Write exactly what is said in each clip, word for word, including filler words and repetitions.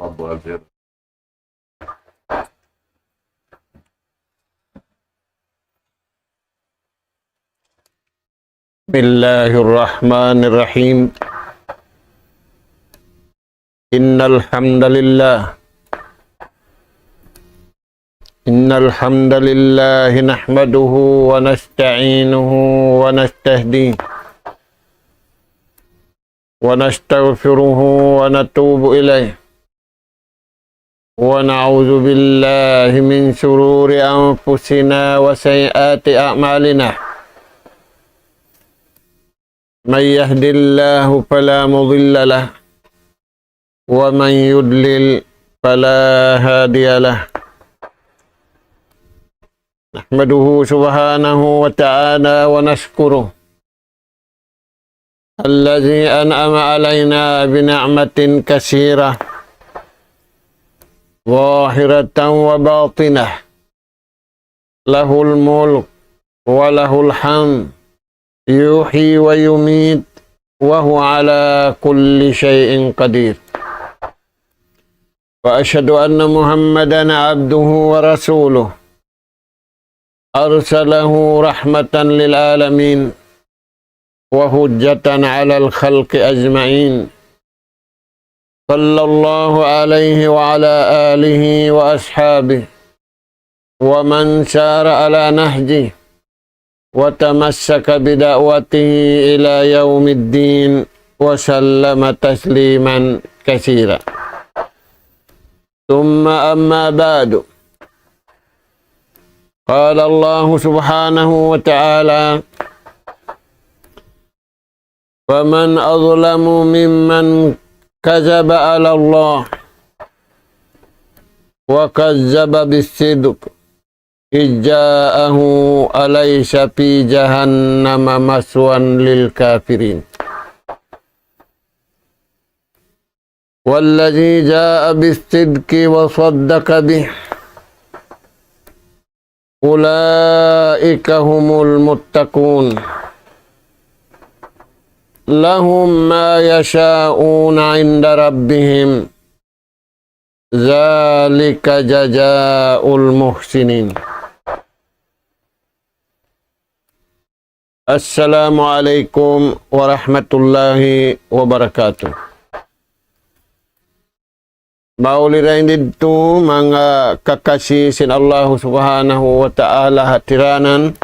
بسم الله الرحمن الرحيم. إن الحمد لله إن الحمد لله نحمده ونستعينه ونستهديه ونستغفره ونتوب إليه، ونعوذ بالله من شرور أنفسنا وسيئات أعمالنا. من يهد الله فلا مضل له، ومن يضلل فلا هادي له. نحمده سبحانه وتعالى ونشكره، الذي أنعم علينا بنعمة كثيرة ظاهرة وباطنة، له الملك وله الحمد، يحيي ويميت، وهو على كل شيء قدير. وأشهد أن محمدا عبده ورسوله، أرسله رحمة للعالمين وحجة على الخلق أجمعين، صلى الله عليه وعلى آله وأصحابه ومن سار على نهجه وتمسك بدعوته إلى يوم الدين وسلم تسليما كثيرا. ثم أما بعد، قال الله سبحانه وتعالى: فمن أظلم ممن كذب على الله وكذب بالصدق إذ جاءه أليس في جهنم مثوى للكافرين والذي جاء بالصدق وصدق به أولئك هم المتقون لهم ما يشاءون عند ربهم ذلك جزاء المحسنين. السلام عليكم ورحمة الله وبركاته. Mauli dayn didtu manga kakasi sin Allahu Subhanahu wa Ta'ala hatiranan.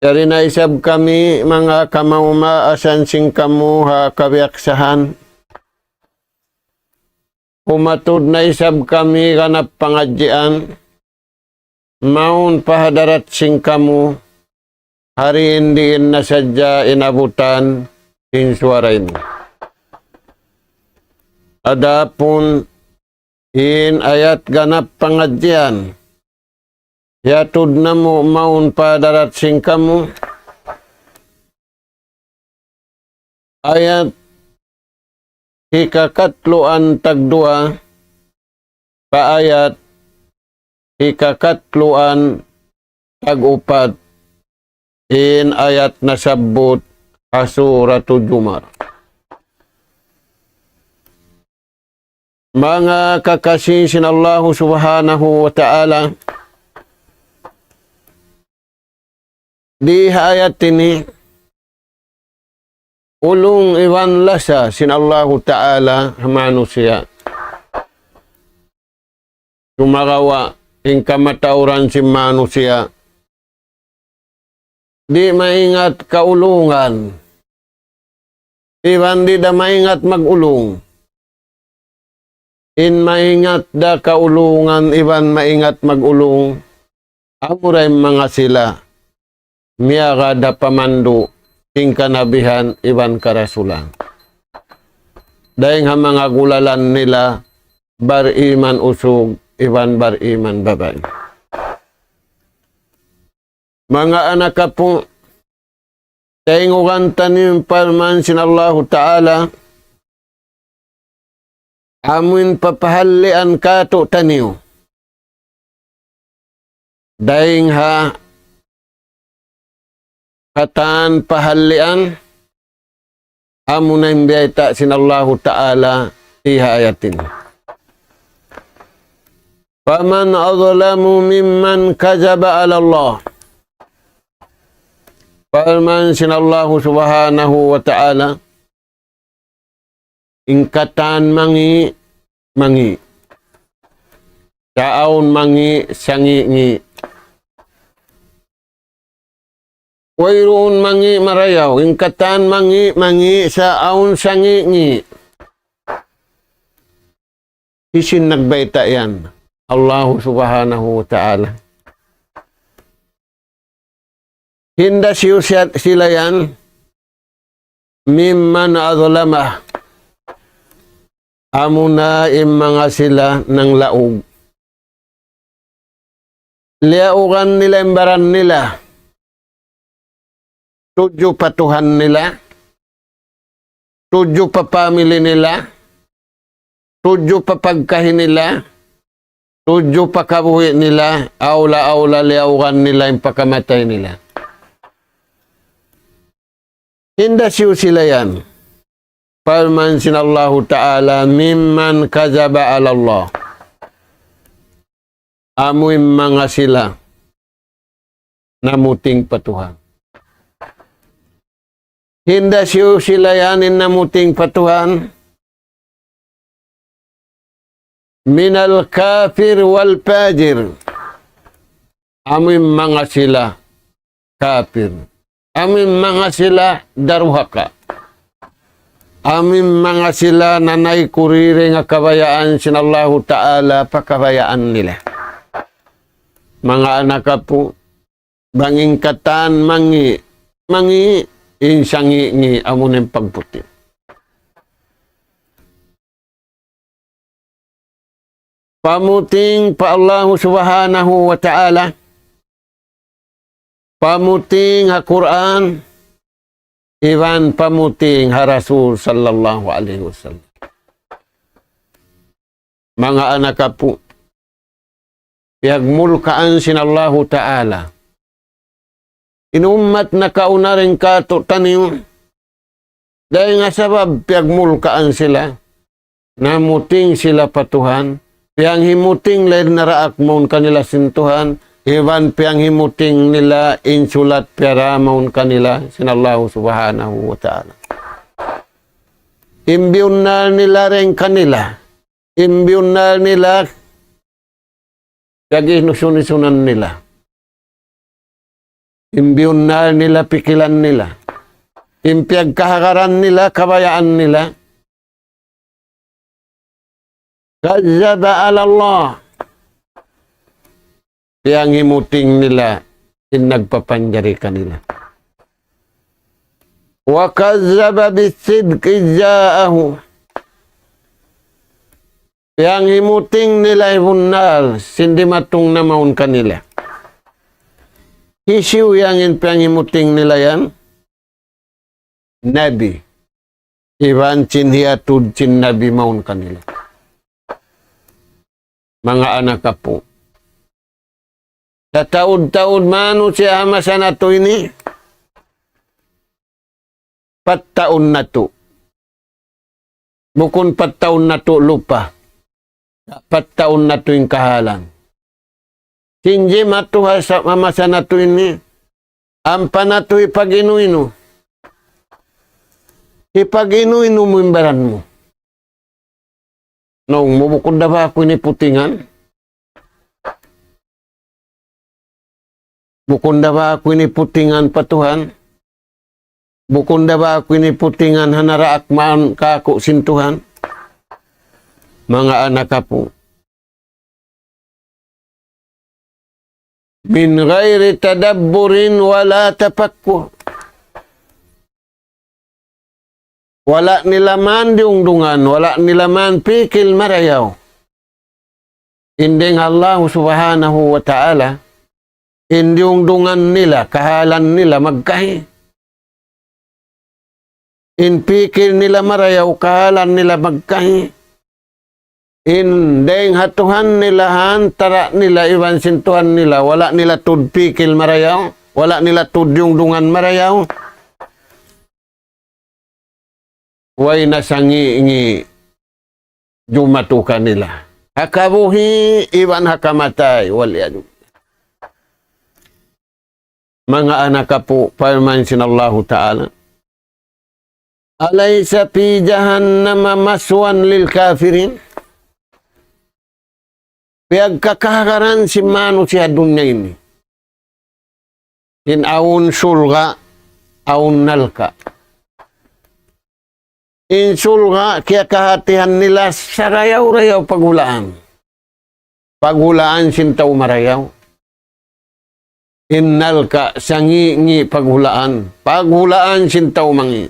Yari na isab kami manga kamaumaasan sin kamu ha kabiyaksahan. Umatud na isab kami ganap pangadjian. Mawn pa hadarat sin kamu, hari in diin na sadja in abutan in suwara ini. Adapun in ayat ganap pangadjian, hiyatud namu' mawn pa hadarat sin kamu, ayat hikakatluan tagduwa pa ayat hikakatluan tag-upat in ayat nasabbut ha Suratul Zumar. Manga kakasi sin Allahu Subhanahu wa Ta'ala, di ha ayat ini, ulung iban lasa sin Allahu Ta'ala ha manusiya'. Sumagawa' in kamatauran sin manusiya', di' maingat kaulungan, iban di' da maingat mag-ulung. In maingat da kaulungan iban maingat mag-ulung, amura in manga sila miyagad ha pamandu' sin kanabihan iban karasulan. Dayng ha manga gulalan nila, bariman usug iban bariman babai. Manga anak apu', tayngugan taniyu in parman sin Allahu Ta'ala, amuin papahallian kātu'niyu. Dayng ha katan pahallian, amuna in biyayta' sin Allahu Ta'ala, Tiha ayatin. فمن أظلم ممن كذب على الله. Parman sin Allahu Subhanahu wa Ta'ala, in katan mangi', mangi'. Sa' awn mangi', sangi'-ngi'. Wayruun mangi' marayaw, in katan mangi', mangi', sa' awn sangi'-ngi'. Hisiyu in nagbayta' yan? Allahu Subhanahu wa Ta'ala. Hinda siyu siya-, sila yan, ممن أظلم. Amuna in manga sila nanglaug. Liyaugan nila in baran nila. Tudju pa Tuhan nila. Tudju pa pamili nila. Tudju pa pagkahi nila. Tudju pa kabuhi' nila. Awla-awla liyaugan nila in pakamatay nila. Hinda siyu sila yan. Parman sin Allahu Ta'ala, ممن كذب على الله. Amu in manga sila namuting pa Tuhan. Hinda siyu sila yan in namuting pa Tuhan. من الكافر والفاجر. Amu in manga sila kapir. Amu in manga sila daruhaka. Amu in manga sila nanay kuriring ha kabayaan sin Allahu Ta'ala pa kabayaan nila. Manga anak apu, bang in katan mangi', mangi', in sangi'-ngi' amu in pagputing. Pamuting pa Allahu Subhanahu wa Ta'ala. Pamuting ha Qur'an. Iban pamuting ha Rasul sallallahu alayhi wasallam. Manga anak apu, piyagmulkaan sin Allahu Ta'ala in ummat nakauna dayn kātu'niyu, dayn ha sabab piyagmulkaan sila, namuting sila pa Tuhan, piyanghimuting nila in naraak mawn kanila sin Tuhan, iban piyanghimuting nila in sulat piyara mawn kanila sin Allahu Subhanahu wa Ta'ala. In biyunnal nila dayn kanila, in biyunnal nila piyaghinusun-hisunan nila. In biyunnal nila pikilan nila. In piyagkahagaran nila, kabayaan nila. كذب على الله. Piyanghimuting nila in nagpapanjari kanila. وكذب بالصدق إذ جاءه. Piyanghimuting nila in bunnal sin dimatung na mawn kanila. Hisiyu yan in piyanghimuting nila yan? Nabi. Iban sin hiyatud sin Nabi mawn kanila. Manga anak apu, sataud-taud manusiya' ha masa natu' ini, pattaun natu'. Bukun pattaun natu' lupa. Pattaun natu' in kahalan. Sin jimatu ha sa-, ha masa natu' ini, ampa natu' hipag-inu-inu. Hipag-inu-inu mu in baran mu. Naung mu, bukun da ba aku ini putingan? Bukun da ba aku ini putingan pa Tuhan? Bukun da ba aku ini putingan ha naraak mawn kāku' sin Tuhan? Manga anak apu, من غير تدبر ولا تفكر. Wala' nila man diyungdungan, wala' nila man pikil marayaw. In dayn ha Allah Subhanahu wa Ta'ala, in diyungdungan nila, kahalan nila magkahi. In pikil nila marayaw, kahalan nila magkahi. In dayn ha Tuhan nila, ha antara' nila iban sin Tuhan nila, wala' nila tuud pikil marayaw, wala' nila tuud diyungdungan marayaw. Way na sangi'-ngi'. jumatu kanila. Ha kabuhi' iban ha kamatay, wal iyadhu. Manga anak apu', parman sin Allahu Ta'ala, أليس في جهنم مثوى للكافرين. Piyagkakahagaran sin manusiya' dunya ini. In awn surga', awn narka'. In surga', kiyakahatihan nila sarayaw-rayaw paghulaan. Paghulaan sin tau marayaw. In narka', sangi'-ngi' paghulaan. Paghulaan sin tau mangi'.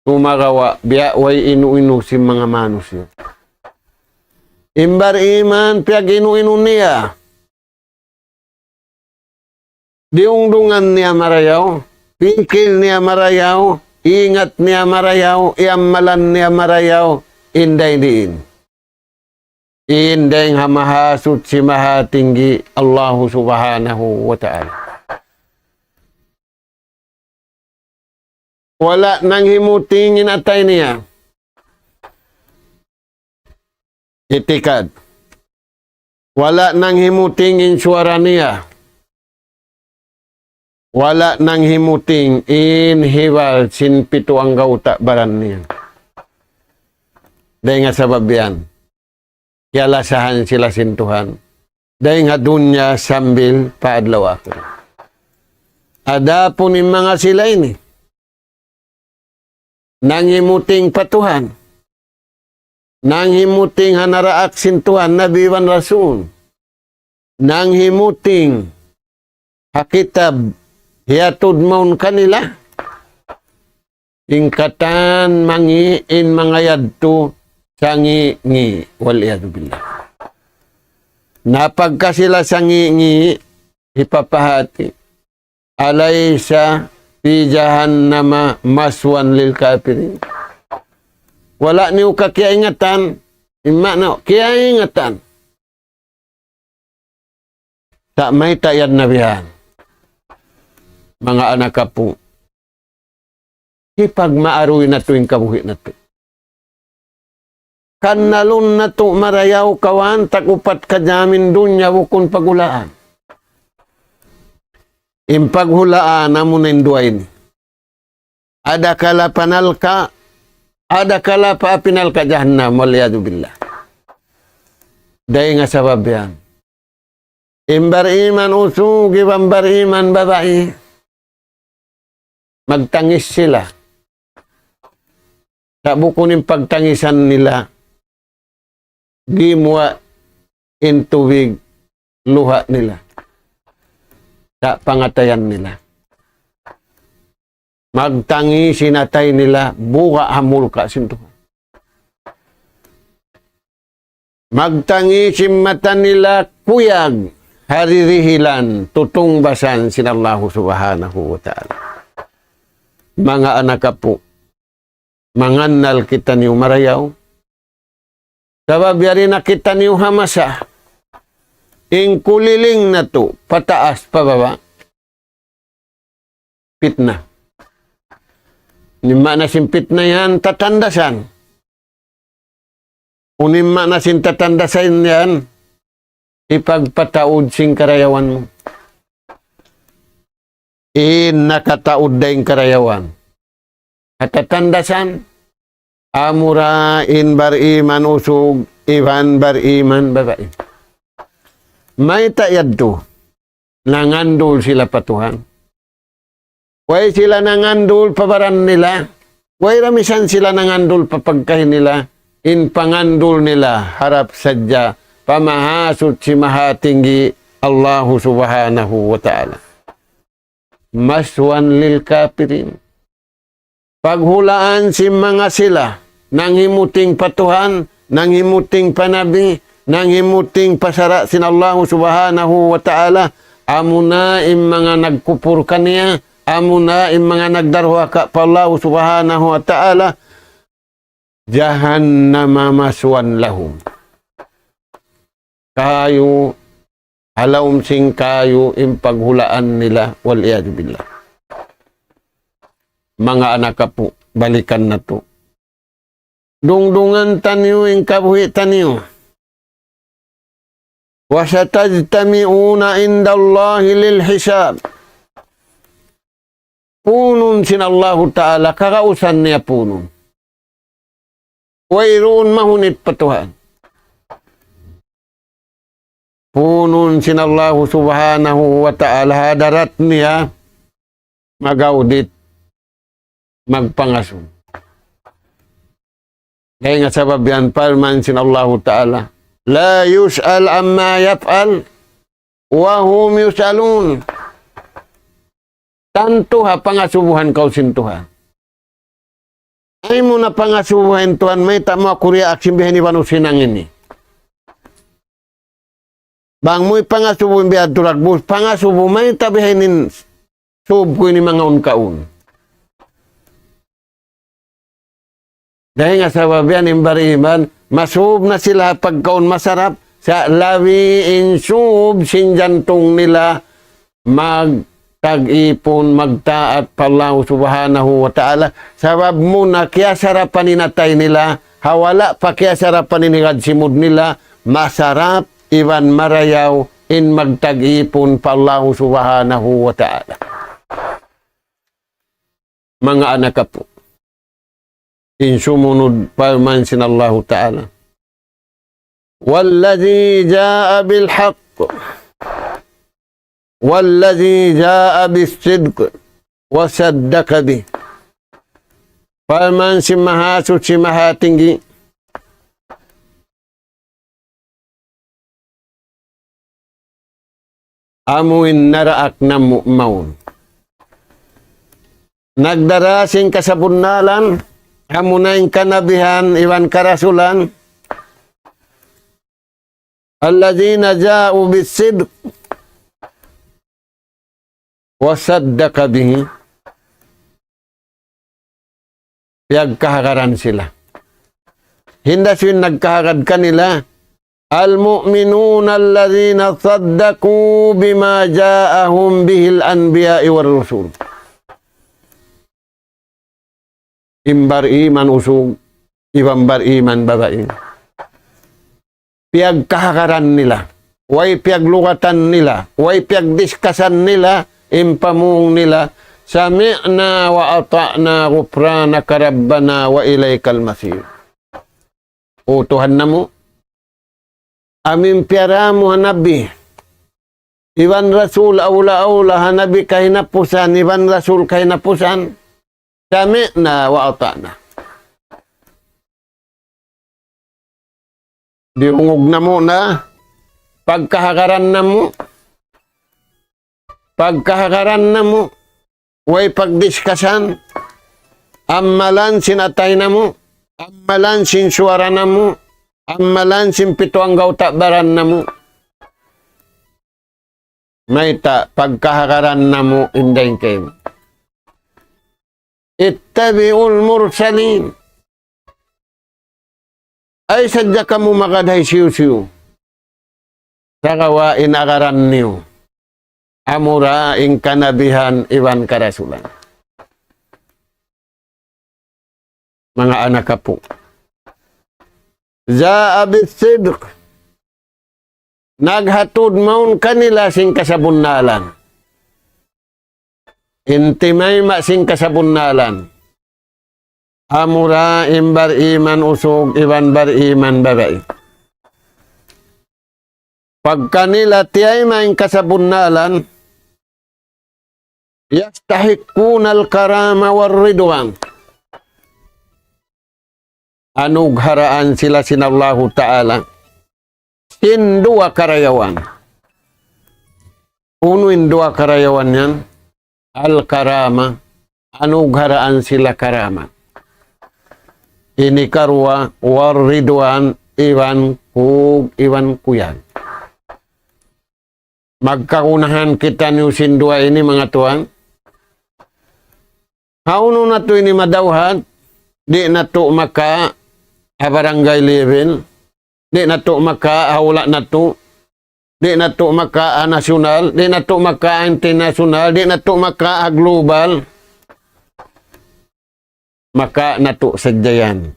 Sumagawa', biya' way inu-inu sin manga manusiya'. In bariman, piyag-inu-inu niya. Diyungdungan niya marayaw, pikil niya marayaw, ingat niya marayaw, iyamalan niya marayaw, in dayn diin. In dayn ha Mahasuchi Mahatinggi Allahu Subhanahu wa Ta'ala. Wala' nanghimuting in atay niya. Itikad. Wala' nanghimuting in suwara niya. Wala' nanghimuting in hibal sin pitu anggawta' baran niya. Dayn ha sabab yan, kiyalasahan sila sin Tuhan. Dayn ha dunya sambil pa adlaw akhirat. Adapun in manga sila ini, nanghimuting pa Tuhan. Nanghimuting ha naraak sin Tuhan, Nabi iban Rasul. Nanghimuting ha kitab hiyatud mawn kanila. In katan mangi' in manga yadtu sangi'-ngi', wal iyadhu billah. Na pagka sila sangi'-ngi', hipapahati. أليس في جهنم مثوى للكافرين. Wala' niyu ka kiyaingatan, in maana, kiyaingatan. Sa' mayta' yan na bihan. Manga anak apu'. Hipagmaaruy natu' in kabuhi' natu'. Kannalun natu' marayaw kawan, tag-upat ka jamin dunya bukun paghulaan. In paghulaan amuna in duwa ini. Adakala pa narka', adakala pa api narka' jahannam, wal iyadhu billah. Dayn ha sabab yan. In bariman usug iban bariman babai, magtangis sila. Sa' bukun in pagtangisan nila, gimuwa' in tubig luha' nila. Sa' pangatayan nila. Magtangis in atay nila, buga' ha murka' sin Tuhan. Magtangis in mata nila, kuyag, ha dirihilan, tutungbasan sin Allahu Subhanahu wa Ta'ala. Manga anak apu', mangannal kitaniyu marayaw. Sabab yari na kitaniyu ha masa in kuliling natu', pataas, pababa'. Pitna. In maana sin pitna yan, tatandasan. Unu in maana sin tatandasan yan, hipagpataud sin karayawan mu. In nakataud da in karayawan. Katatandasan, amura in bariman usug, iban bariman babai. Mayta' yadtu, nangandul sila pa Tuhan. Way sila nangandul pa baran nila. Way da misan sila nangandul pa pagkahi nila. In pangandul nila harap sadja pa Mahasuchi Mahatinggi Allahu Subhanahu wa Ta'ala. مثوى للكافرين. Paghulaan sin manga sila, nanghimuting pa Tuhan, nanghimuting pa Nabi, nanghimuting pa sara' sin Allahu Subhanahu wa Ta'ala, amuna in manga nagkupur kaniya, amuna in manga nagdarhuwaka pa Allahu Subhanahu wa Ta'ala, جهنم مثوى لهم. Kayu, ha lawm sin kayu in paghulaan nila, wal iyadhu billah. Manga anak apu', balikan natu'. Dungdungan taniyu in kabuhi' taniyu. وستجتمعون عند الله للحساب. Punun sin Allahu Ta'ala, kagausan niya punun. Wayruun mahunit pa Tuhan. Punun sin Allahu Subhanahu wa Ta'ala, hadarat niya, mag-audit, magpangasubu. Dayn ha sabab yan, parman sin Allahu Ta'ala, لا يسأل عما يفعل وهم يسألون. Tantu ha pangasubuhan kaw sin Tuhan. Ayaw mu na pangasubuhan Tuhan, mayta' mu aku riyaak sin bihaini bang unu in hinang ini. Bang mu pangasubu in biya' duragbus, pangasubu mayta' bihaini in sub ku ini mangaun-kaun. Dayn ha sabab yan in bariman, masub na sila pagkaun masarap, sa' labi in sub sin jantung nila, magtag-ipun, magtaat pa Allah Subhanahu wa Ta'ala. Sabab muna kiyasarapan in atay nila, ha wala' pa kiyasarapan in higad simud nila, masarap iban marayaw in magtag-ipun pa Allah Subhanahu wa Ta'ala. Manga anak apu'. In sumunud parman sin Allahu Ta'ala. والذي جاء بالحق والذي جاء بالصدق وصدق به. Parman sin Mahasuchi Mahatinggi, amu in naraak namu' mawn. Nagdara sin kasabunnalan, amuna in kanabihan iban karasulan, الذين جاءوا بالصدق وصدق به. Piyagkahagaran sila. Hinda sin nagkahagad kanila, المؤمنون الذين صدقوا بما جاءهم به الأنبياء والرسل. In bariman usug, iban bariman babai. Piyagkahagaran nila, way piyaglugatan nila, way piyagdiskasan nila, in pamung nila, سمعنا وأطعنا غفرانك ربنا وإليك المصير. O Tuhan namu', amu in piyara mu ha Nabi iban Rasul, awla-awla ha Nabi kahinapusan iban Rasul kahinapusan, سمعنا وأطعنا. Diyungug namu' na, pagkahagaran namu', pagkahagaran namu', way pagdiskasan, amalan sin atay namu', amalan sin suwara namu', amalan sin pitu anggawta' baran namu'. Mayta' pagkahagaran namu' in dayn kaymu. اتبعوا المرسلين. Ayaw sadja kamu magad ha hisiyu-siyu. Sagawa' in agaran niyu, amura in kanabihan iban karasulan. Manga anak apu'. جاء بالصدق. Naghatud mawn kanila sin kasabunnalan. In timayma' sin kasabunnalan. Amura in bariman usug iban bariman babai. Pagka nila tiyayma' in kasabunnalan, يستحقون الكرامة والرضوان. Anugharaan sila sin Allahu Ta'ala sin duwa karayawan. Unu in duwa karayawan yan? Al-karama, anugharaan sila karama. Ini karuwa, war ridwan, iban kug, iban kuyag. Magkagunahan kitaniyu sin duwa ini, manga tuwan. Hawnu natu' ini madawhat, di' natu' maka ha barangay level, di' natu' maka ha hula' natu', di' natu' maka ha nasyonal, di' natu' maka ha internasyonal, di' natu' maka ha global. Maka natu' sadja yan.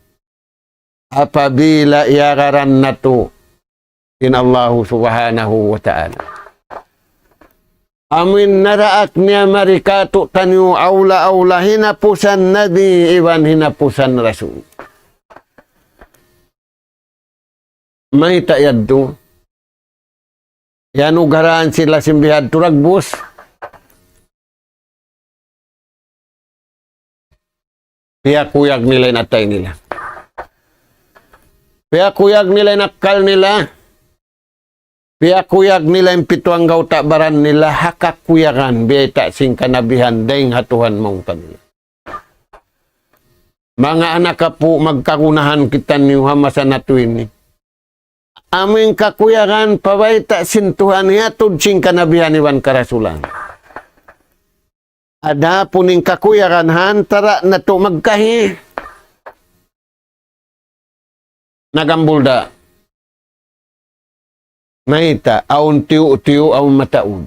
apabila iyagaran natu' in Allahu Subhanahu wa Ta'ala. Amuin naraak niya mari kātu'niyu awla-awla hinapusan Nabi iban hinapusan Rasul. Mayta' yadtu? Iyanugarahan sila sin bihadtu dagbus. Piyakuyag nila in atay nila. Piyakuyag nila in akkal nila. Piyakuyag nila in pitu anggawta' baran nila ha kakuyagan biyayta' sin kanabihan dayng ha Tuhan mawn kanila. Manga anak apu', magkagunahan kitaniyu ha masa natu' ini. Amuin kakuyagan pabayta' sin Tuhan hiyatud sin kanabihan iban karasulan. Adapun in kakuyagan ha antara' natu' magkahi, nagambul da. Mayta', awn tiyu'-tiyu', awn mataud.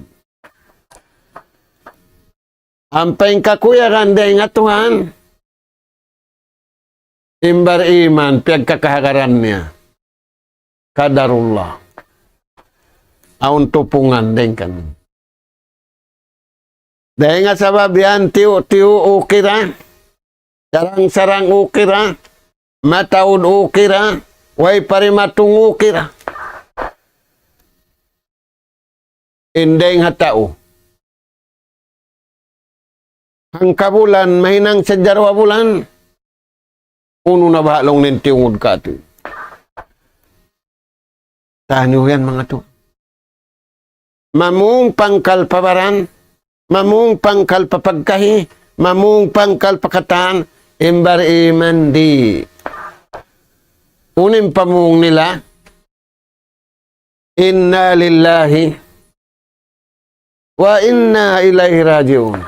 Ampa in kakuyagan dayng ha Tuhan, in bariman, piyagkakahagaran niya. Qadarullah. Awn tupungan dayng kaniya. Dayng ha sabab yan, tiyu'-tiyu' okay ra, sarang-sarang okay ra, mataud okay ra, way pa rimatung okay ra. In dayng ha tau. Hangka bulan, mahinang sadja duwa bulan. Unu na baha' laung niya in tiyungud kātu'. Taniyu yan, manga tu. Mamung pangkal pa baran, mamung pangkal pa pagkahi, mamung pangkal pa katan, in bariman di'. Unu in pamung nila, إنا لله وإنا إليه راجعون.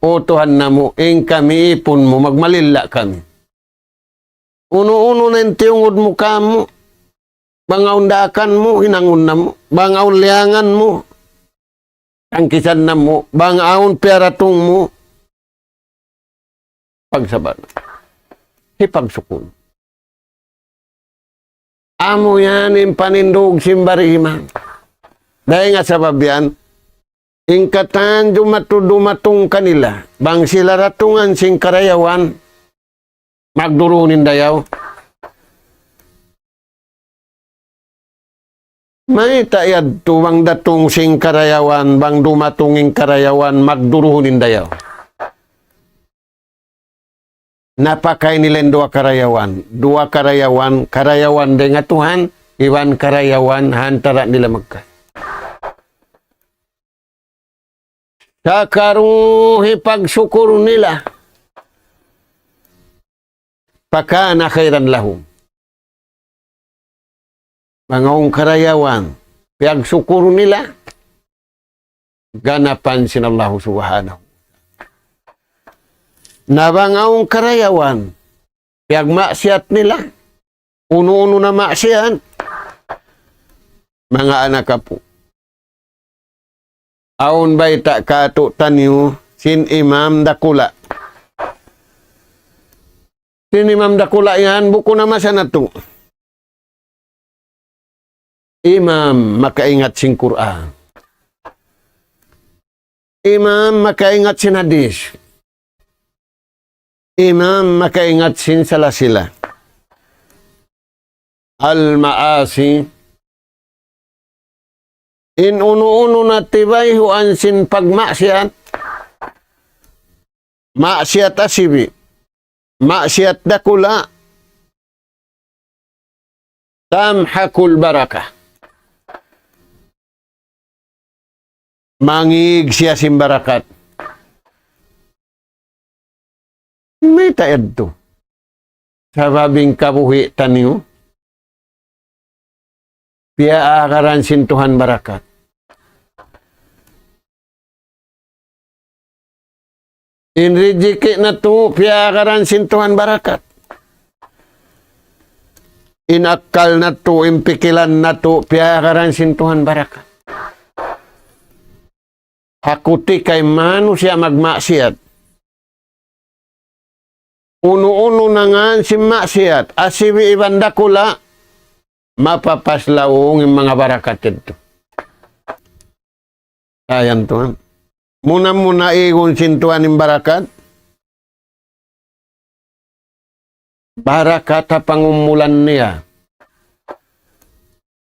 O Tuhan namu', in kami īpun mu, magmalilla' kami. Unu-unu na in tiyungud mu kāmu', bang awn daakan mu, hinangun namu', bang awn liyangan mu, tangkisan namu', bang awn piyaratung mu, pagsabar. Hipagsukul. Amu yan in panindug sin bariman. Dayng ha sabab yan, in katan jumatu-, dumatung kanila, bang sila datungan sin karayawan, magduruhun in dayaw. Mayta' yadtu bang datung sin karayawan, bang dumatung in karayawan, magduruhun in dayaw. Napakay nila in duwa karayawan. Duwa karayawan, karayawan dayng ha Tuhan, iban karayawan ha antara' nila magkahi. Sakaruhi pagsukur nila. فكان خيرا لهم. Bang awn karayawan, piyagsukur nila, ganapan sin Allahu Subhanahu. Na bang awn karayawan, piyagmaksiyat nila, unu-unu na maksiyat, manga anak apu'. Awn bayta' kātu'niyu sin imam dakula'. Sin imam dakula' yan, bukun na masa natu'. Imam makaingat sin Qur'an. Imam makaingat sin hadis. Imam makaingat sin salasila. Al-ma'asi. In unu-unu na tibayhuan sin pagmaksiyat. Maksiyat asibi'. Maksiyat dakula'. تمحق البركة. Mangīg siya sin barakat. Mayta' yadtu? Sabab in kabuhi' taniyu, piyaagaran sin Tuhan barakat. In rijiki' natu', piyaagaran sin Tuhan barakat. In akkal natu', in pikilan natu', piyaagaran sin Tuhan barakat. Ha kutika in manusiya' magmaksiyat, Unu-unu na ngan sin maksiyat, asibi' iban dakula', mapapas laung in manga barakat yadtu. Ayan tuwan. Muna-muna igun sin Tuhan in barakat. Barakat ha pangumulan niya.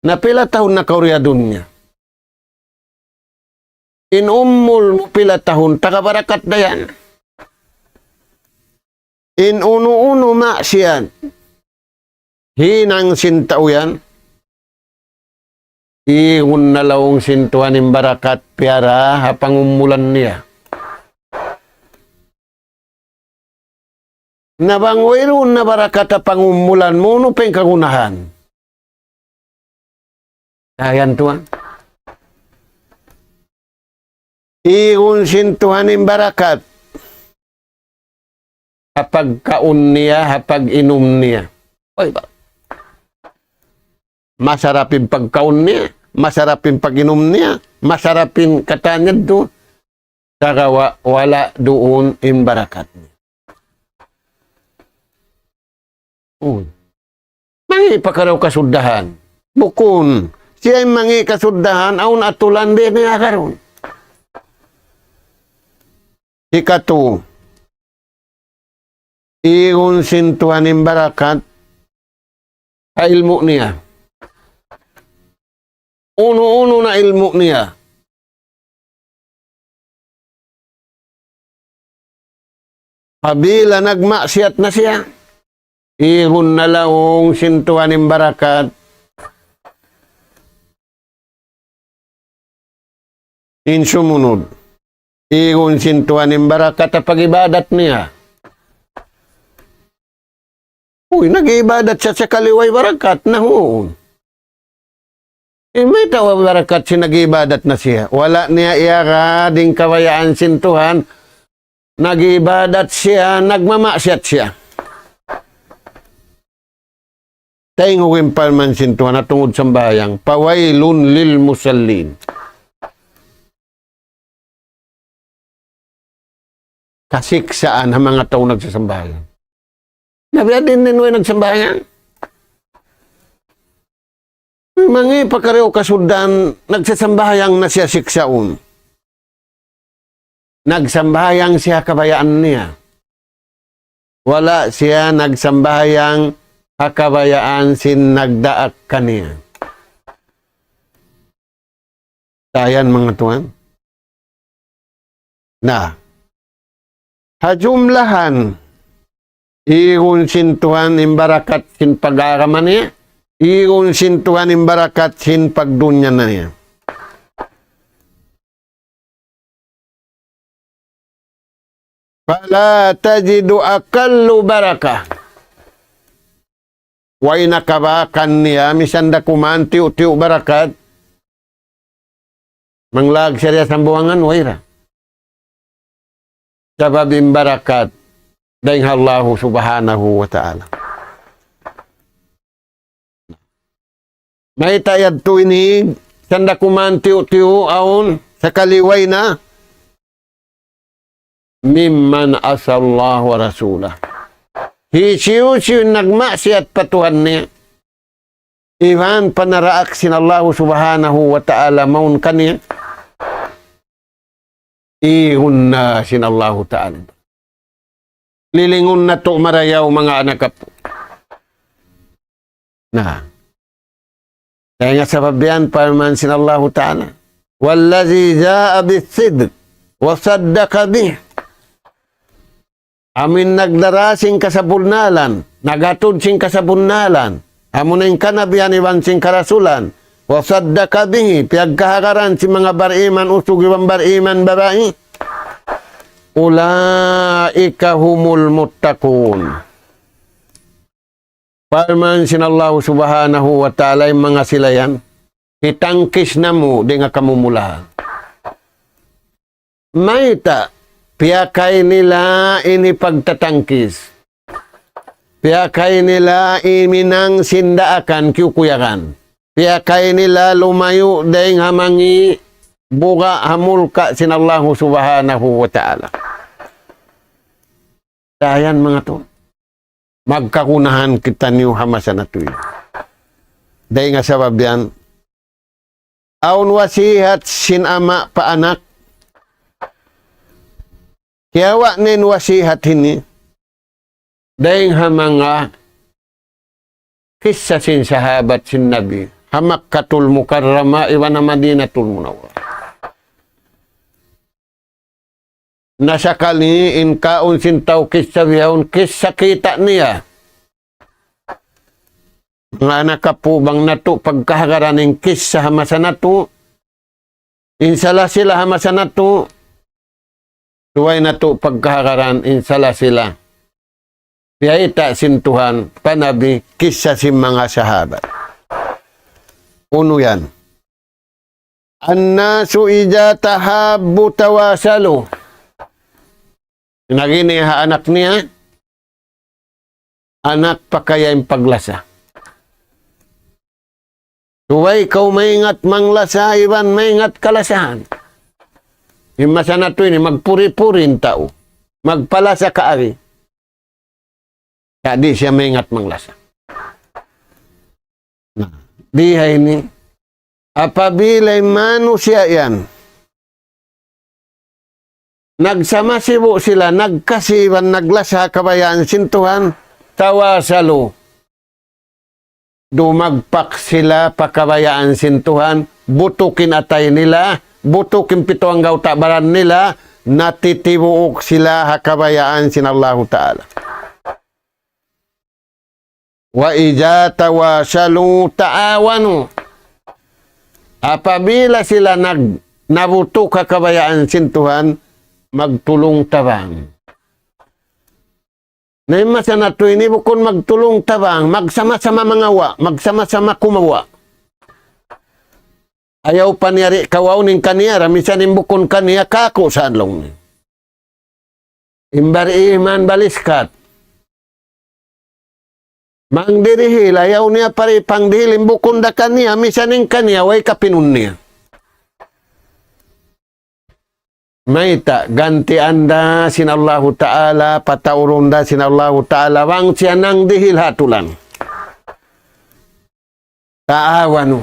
Na pila tahun na kaw di ha dunya? In umul mu pila tahun, taga barakat da yan. In unu-unu maksiyat hinang sin tau yan, igun na laung sin Tuhan in barakat piyara ha pangumulan niya. Na bang wayruun na barakat ha pangumulan mu, unu pa in kagunahan? Ayan tuwan. Igun sin Tuhan in barakat ha pagkaun niya, ha pag-inum niya. Uy, ba? Masarap in pagkaun niya, masarap in pag-inum niya, masarap in katan niya tu. Sagawa' wala' duun in barakat niya. Uy. Mangi' pa karaw kasuddahan. Bukun. Siya in mangi' kasuddahan, awn atulan di' niya karuun. Hikatu, igun sin Tuhan in barakat ha ilmu' niya. Unu-unu na ilmu' niya. Apabila nagmaksiyat na siya, igun na laung sin Tuhan in barakat in sumunud. Igun sin Tuhan in barakat ha pag-ibadat niya. Uy, nag-ibadat siya sakali way barakat, na huun. Eh, mayta' way barakat sin nag-ibadat na siya? Wala' niya iyagad in kabayaan sin Tuhan, nag-ibadat siya, nagmamaksiyat siya. Taynghug in parman sin Tuhan ha tungud sambahayang, فويل للمصلين. Kasiksaan ha manga tau nagsasambahayang. Na biya' diin in way nagsambahayang? Mangi' pa karaw kasuddahan, nagsasambahayang na siya siksaun. Nagsambahayang siya kabayaan niya. Wala' siya nagsambahayang ha kabayaan sin nagdaak kaniya. Ayan, manga tuwan. Na, ha jumlahan, igun sin Tuhan in barakat sin pag-agama niya, igun sin Tuhan in barakat sin pagdunya niya. فلا تجد أقل بركة. Way na kabakan niya, misan da kuman tiyu'-tiyu' barakat. Manglag siya sambuwangan, way ra. Sabab in barakat dayn ha Allahu Subhanahu wa Ta'ala. Mayta' yadtu ini, misan da kuman tiyu'-tiyu' awn, sakali way na, ممن عصى الله ورسوله. Hisiyu-siyu in nagmaksiyat pa Tuhan niya, iban pa naraak sin Allahu Subhanahu wa Ta'ala mawn kaniya, igun na sin Allahu Ta'ala. Lilingun natu' marayaw, manga anak apu'. Na. Dayn ha sabab yan, parman sin Allahu Ta'ala, والذي جاء بالصدق وصدق به. Amu in nagdara sin kasabunnalan, nagatud sin kasabunnalan, amu na in kanabihan iban sin karasulan, وصدق به, piyagkahagaran sin manga bariman usug iban bariman babai. أولئك هم المتقون. Parman sin Allahu Subhanahu wa Ta'ala, in manga sila yan, hitangkis namu' dayn ha kamumulahan. Mayta', piyakay nila ini pagtatangkis. Piyakay nila iminang sin daakan kiyukuyagan. Piyakay nila lumayu' dayn ha mangi' buga' ha mulka' sin Allahu Subhanahu wa Ta'ala. Ayan, manga tuwan. magkagunahan kitaniyu ha masa natu' ini. Dayn ha sabab yan, awn wasihat sin ama' pa anak. Kiyawa' niya in wasihat ini dayn ha manga kissa sin sahabat sin Nabi ha Makkatul Mukarrama iban ha Madinatul Munawwara. Na sakali in kaun sin tau kissa bihaun, kissa kita' niya. Manga anak apu', bang natu' pagkahagaran in kissa ha masa natu', in salasila ha masa natu', subay natu' pagkahagaran in salasila biyayta' sin Tuhan pa Nabi, kissa sin manga sahabat. Unu yan? الناس إذا تحابوا تواصلوا. Nagini ha anak niya, anak, pakaya in paglasa. Subay kaw maingat manglasa iban maingat kalasahan. In masa natu' ini magpuri-puri in tau. Magpalasa kaagi. Sa' di' siya maingat manglasa. Na, di ha ini, apabila in manusiya' yan, nagsama sibu' sila, nagkasi iban naglasa ha kabayaan sin Tuhan, tawasalu. Dumagpak sila pa kabayaan sin Tuhan, butuk in atay nila, butuk in pitu anggawta' baran nila, natitibuuk sila ha kabayaan sin Allahu Ta'ala. وإذا تواصلوا تعاونوا. Apabila sila nag-, nabutuk ha kabayaan sin Tuhan, magtulung-tabang. Na in masa natu' ini bukun magtulung-tabang, magsama-sama mangawa', magsama-sama kumawa'. Ayaw pa niya di' kawa'un in kaniya ra, misan in bukun kaniya kāku' sa' laung niya. In bariman baliskat. Mangdirihil, ayaw niya pa di' pangdihil in bukun da kaniya, misan in kaniya, way kapinun niya. Mayta', gantian da sin Allahu Ta'ala, pataurun da sin Allahu Ta'ala, bang siya nangdihil ha tulan. Ta'awanu.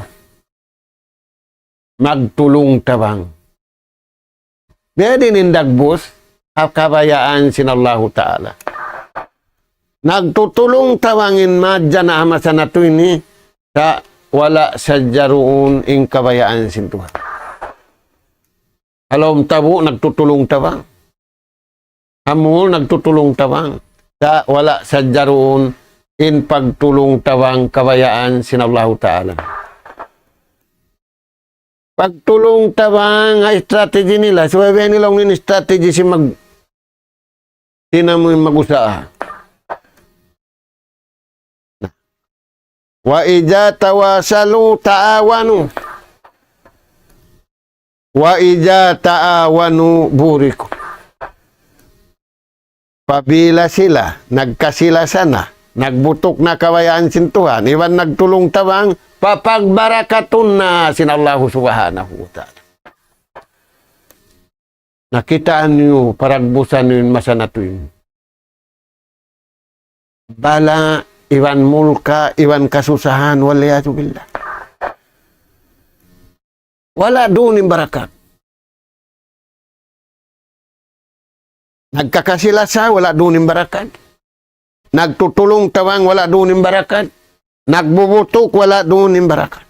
Magtulung-tabang. Biyadiin in dagbus, ha kabayaan sin Allahu Ta'ala. Nagtutulung-tabang in madjana' ha masa natu' ini, sa' wala' sadja duun in kabayaan sin Tuhan. Ha lawm tabu' nagtutulung-tabang. Ha mall nagtutulung-tabang. Sa' wala' sadja duun in pagtulung-tabang kabayaan sin Allahu Ta'ala. Pagtulung-tabang ha strategy nila, subay biya' nila unu in strategy sin mag-, sin amu in mag-usaha. وإذا تواصلوا تعاونوا وإذا تعاونوا بوركوا. Apabila sila nagkasi-lasa na, nagbutuk na kabayaan sin Tuhan, iban nagtulung-tabang, papagbarakatun na sin Allahu Subhanahu wa Ta'ala. Na kitaa niyu, paragbusan niyu in masa natu' ini. Bala', iban mulka', iban kasusahan, والعياذ بالله. Wala' duun in barakat. Nagkakasi-lasa, wala' duun in barakat. Nagtutulung-tabang, wala' duun in barakat. Nagbubutuk, wala' duun in barakat.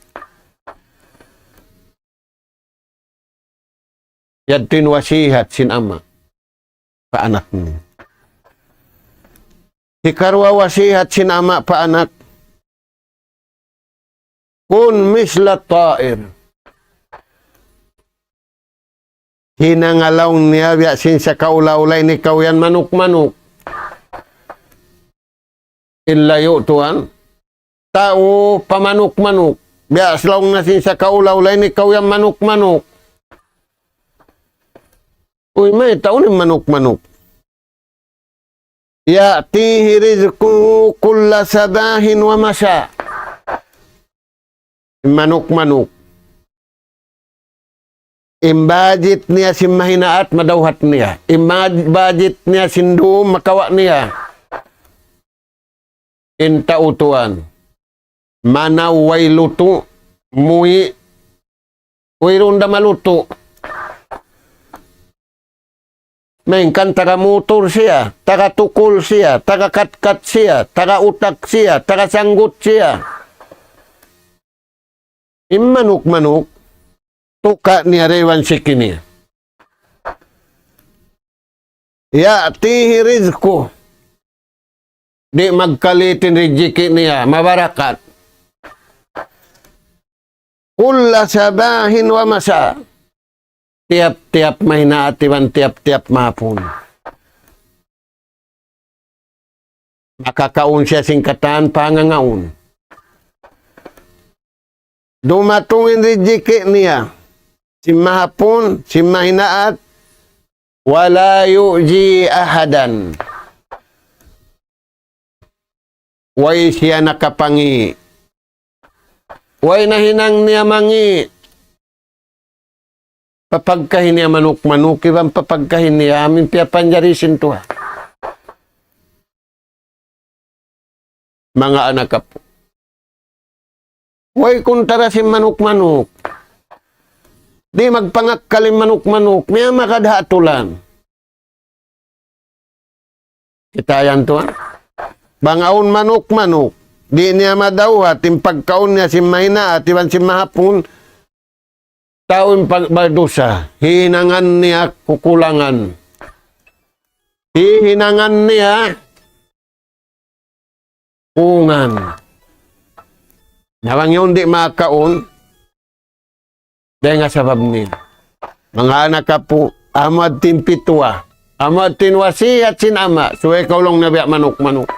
Yadtu in wasihat sin ama' pa anak niya. Hikaruwa wasihat sin ama' pa anak, كن مثل الطير. Hinanga laung niya biya' sin sakaula-ula in ikaw yan manuk-manuk. In layu' tuwan, tau pamanuk-manuk. Biya' sin laung niya sin sakaula-ula in ikaw yan manuk-manuk. Uy, mayta' unu in manuk-manuk? يأتيه رزقه كل صباح ومساء. In manuk-manuk. In budget niya sin mahinaat, madawhat niya. In bud-, budget niya sin dum, makawa' niya. in tau tuwan. Manaw way lutu', muwi', wayruun da malutu'. Malayngkan taga mutur siya, taga tukul siya, taga katkat siya, taga utak siya, taga sanggut siya. In manuk-manuk, tuka' niya da iban siki niya. يأتيه رزقه. Di' magkalit in rijiki' niya, mabarakat. كل صباح ومساء. Tiyap-tiyap mahinaat iban tiyap-tiyap mahapun. Makakaun siya sin katan pangangaun. Dumatung in rijiki' niya. Sin mahapun, sin mahinaat. ولا يؤذي أحدا. Way siya nakapangi'. Way nahinang niya mangi'. Papagkahi niya manuk-manuk, iban papagkahi niya amin piyapanjari sin Tuhan. Manga anak apu'. Way kuntara sin manuk-manuk. Di' magpangakkal in manuk-manuk. Miyamagad ha atulan. Kita' yan tuwan. Bang awn manuk-manuk, di' niya madawhat in pagkaun niya sin mahinaat iban sin mahapun, tau in pagbadusa, hihinangan niya kukulangan. Hihinangan niya kungan. Na bang yaun di' makaun, dayn ha sabab niya. Manga anak apu', amu adtin pituwa. Amu adtin wasihat sin ama', subay kaw laung na biya' manuk-manuk.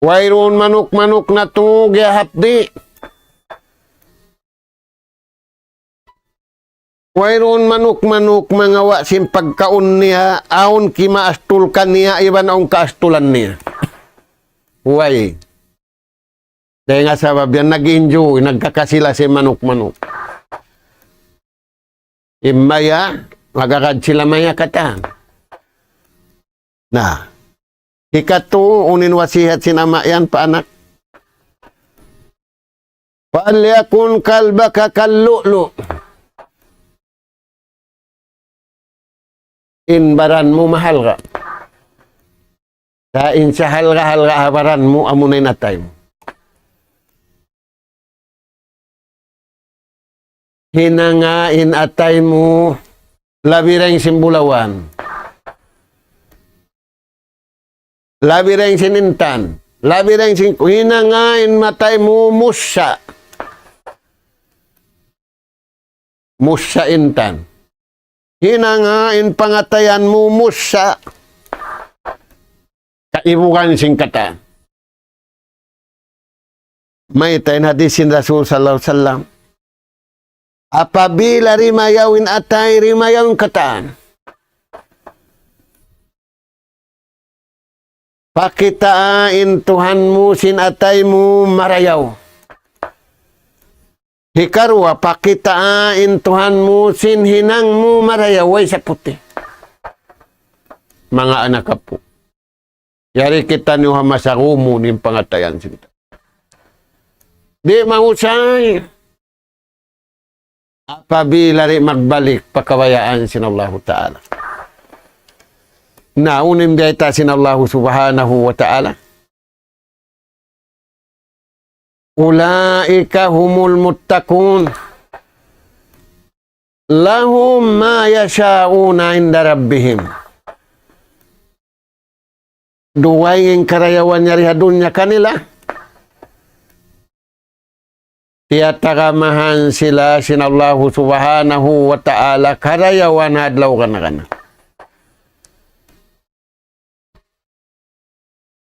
Wayruun manuk-manuk natu' giyahapdi'. Wayruun manuk-manuk mangawa' sin pagkaun niya, awn kimaastul kaniya, iban awn kaastulan niya. Way. Dayn ha sabab yan, nag-enjoy, nagkakasila sin manuk-manuk. In maya, magagad sila maya katan. Na, hikatu, unu in wasihat sin ama' yan pa anak. فليكن قلبك كاللؤلؤ. In baran mu mahalga'. Sa' in sahalga'-halga' ha baran mu, amuna in atay mu. Hinanga in atay mu, labi dayn sin bulawan. Labi dayn sin intan. Labi dayn sin, hinanga in atay mu mussa'. Mussa' intan. Hinanga in pangatayan mu mussa'. Kaibugan sin katan. Mayta' in hadis sin Rasul sallallahu alayhi wasallam. Apabila rimayaw in atay, rimayaw in katan. Pakitaa in Tuhan mu sin atay mu marayaw. Hikaruwa, pakitaa in Tuhan mu sin hinang mu marayaw, way saputi. Manga anak apu'. Yari kitaniyu ha masa gumu' in pangatayan sin ta. Di' mahusay. Apabila di' magbalik pa kabayaan sin Allahu Ta'ala. Na, unu in biyayta' sin Allahu Subhanahu wa Ta'ala. أولئك هم المتقون. لهم ما يشاءون عند ربهم. Dugaing in karayawan yari ha dunya kanila. Tiyatagamahan sila sin Allahu Subhanahu wa Ta'ala karayawan ha adlaw kana-kana.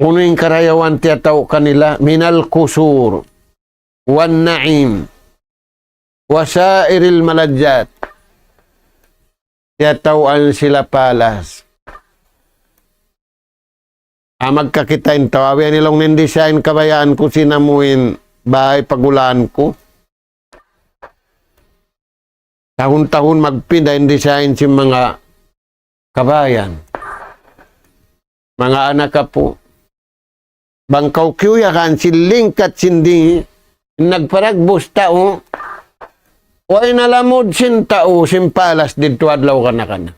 Unu in karayawan tiyatau' kanila, من القصور والنعيم وسائر الملذات. Tiyatauan sila palas. Amag kakita' in tau, awi ini laung niya in design kabayaan ku sin amu in bay pagulaan ku. Tahun-tahun magpinda in design sin manga kabayan. Manga anak apu'. Bang kaw kiyuyagan sin lingkat sin dingi', nagparagbus tau, way na lamud sin tau, sin palas didtu adlaw kana-kana.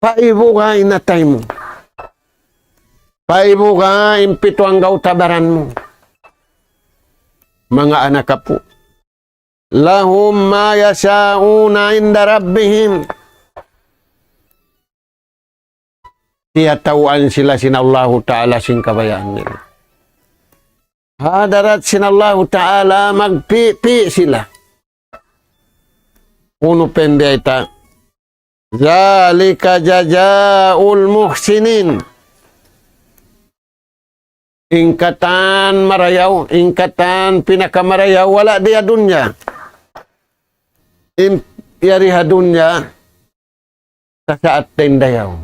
Paibuga in atay mu. Paibuga in pitu anggawta' baran mu. Manga anak apu'. لهم ما يشاءون عند ربهم. Tiyatawaan sila sin Allahu Ta'ala sin kabayaan nila. Hadarat sin Allahu Ta'ala magpipi sila. Unu pa in biyayta'? ذلك جزاء المحسنين. In katan marayaw, in katan pinakamarayaw, wala' di ha dunya. In yari ha dunya, sasaat da in dayaw.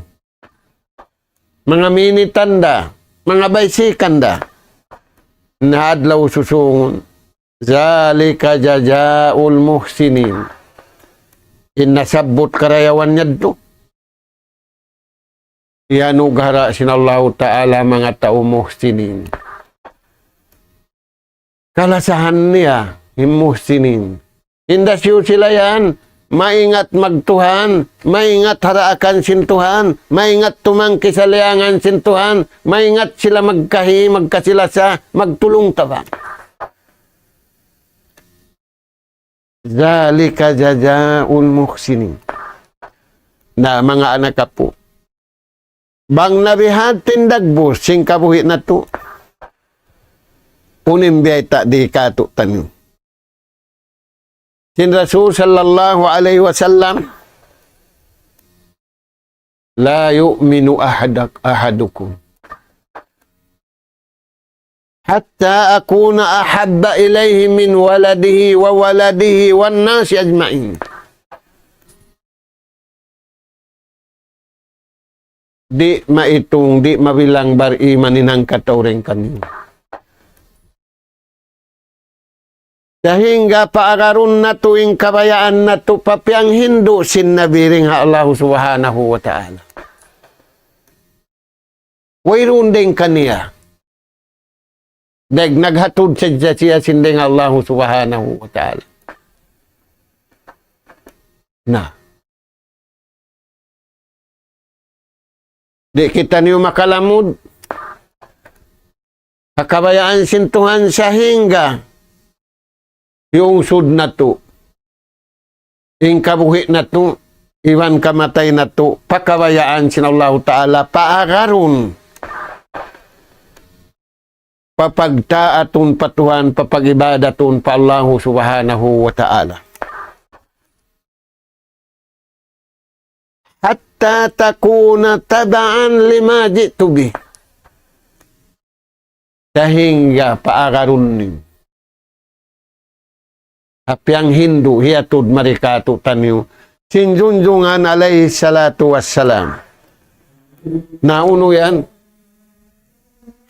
Manga minitanda, manga baysikan da. Na adlaw susungun. ذلك جزاء المحسنين. In nasabbut karayawan niya yadtu. Iyanugara' sin Allahu Ta'ala manga tau muhsinin. Kalasahan niya, in muhsinin. Inda siyu sila yan, maingat magtuhan, maingat haraakan sin Tuhan, maingat tumangki saliyangan sin Tuhan, maingat sila magkahi, magkasilasa, magtulung-tabang. ذلك جزاء المحسنين. Na, manga anak apu'. Bang na biya' ha yan in dagbus sin kabuhi' natu'. Unu in biyayta' di katu'taniyu. Sin Rasul sallallahu alayhi wasallam, لا يؤمن أحدك-، أحدكم حتى أكون أحب إليه من ولده وولده والناس أجمعين. Di' maitung, di' mabilang bariman in hangkatau dayn kaniyu. Sahingga paagarun natu' in kabayaan natu' pa piyanghindu' sin Nabi dayn ha Allahu Subhanahu wa Ta'ala. Wayruun dayn kaniya. Dayn naghatud sadja siya sin dayn Allahu Subhanahu wa Ta'ala. Na. Di' kitaniyu makalamud ha kabayaan sin Tuhan sahingga hiyungsud natu' in kabuhi' natu' iban kamatay natu' pa kabayaan sin Allahu Ta'ala, paagarun papagtaatun pa Tuhan, papag-ibadatun pa Allahu Subhanahu wa Ta'ala. حتى تكون تبعا لما جئت به. Sahingga paagarun niyu ha piyanghindu' hiyatud mari katu'taniyu sin Junjungan alayhi salatu wassalam. Na unu yan?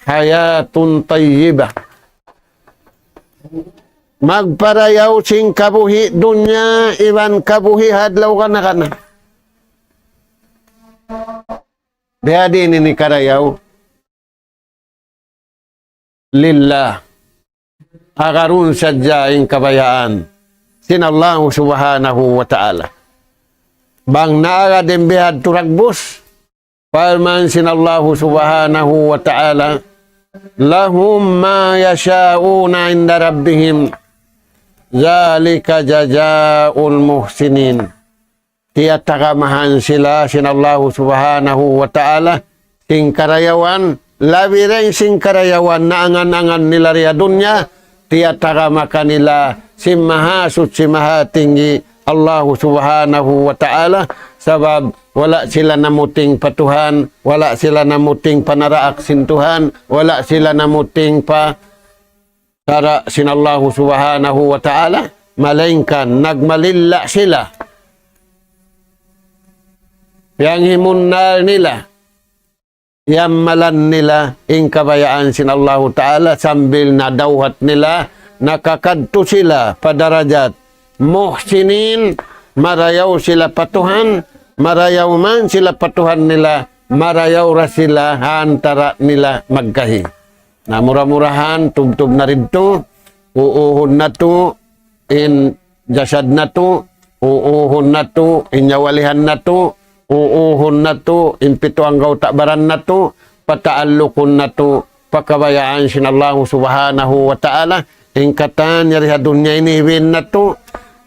حياة طيبة. Magparayaw sin kabuhi' dunya iban kabuhi' ha adlaw kana-kana. Biya' diin ini karayaw? Lillah. Agarun sadja in kabayaan sin Allahu Subhanahu wa Ta'ala. Bang naagad in bihadtu dagbus, parman sin Allahu Subhanahu wa Ta'ala, لهم ما يشاءون عند ربهم ذلك جزاء المحسنين. Tiyatagamahan sila sin Allahu Subhanahu wa Ta'ala sin karayawan, labi dayn sin karayawan naangan-angan nila di ha dunya, tiyatagama kanila sin Mahasuchi Mahatinggi Allahu Subhanahu wa Ta'ala, sabab wala' sila namuting pa Tuhan, wala' sila namuting pa naraak sin Tuhan, wala' sila namuting pa sara' sin Allahu Subhanahu wa Ta'ala, malaingkan nagmalilla' sila. Piyanghimunnal nila, iyammalan nila in kabayaan sin Allahu Ta'ala sambil nadawhat nila, nakakadtu sila pa darajat muhsinin, marayaw sila pa Tuhan, marayaw man sila pa Tuhan nila, marayaw ra sila ha antara' nila magkahi. Na mura-murahan, tubtub na didtu, uuhun natu', in jasad natu', uuhun natu', in nyawalihan natu', uuhun natu', in pitu anggawta' baran natu', pataallukun natu', pa kabayaan sin Allahu Subhanahu wa Ta'ala, in katan yari ha dunya ini hiwin natu',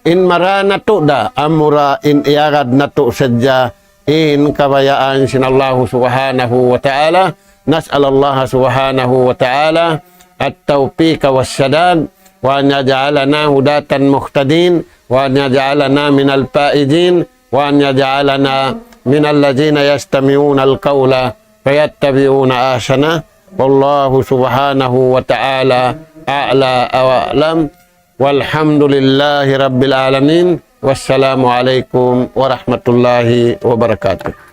in mara natu' da, amura in iyagad natu' sadja, in kabayaan sin Allahu Subhanahu wa Ta'ala. نسأل الله سبحانه وتعالى التوفيق والسداد، وأن يجعلنا هداة مهتدين، وأن يجعلنا من الفائزين، وأن يجعلنا من الذين يستمعون القول فيتبعون أحسنه. والله سبحانه وتعالى أعلى وأعلم. والحمد لله رب العالمين. والسلام عليكم ورحمة الله وبركاته.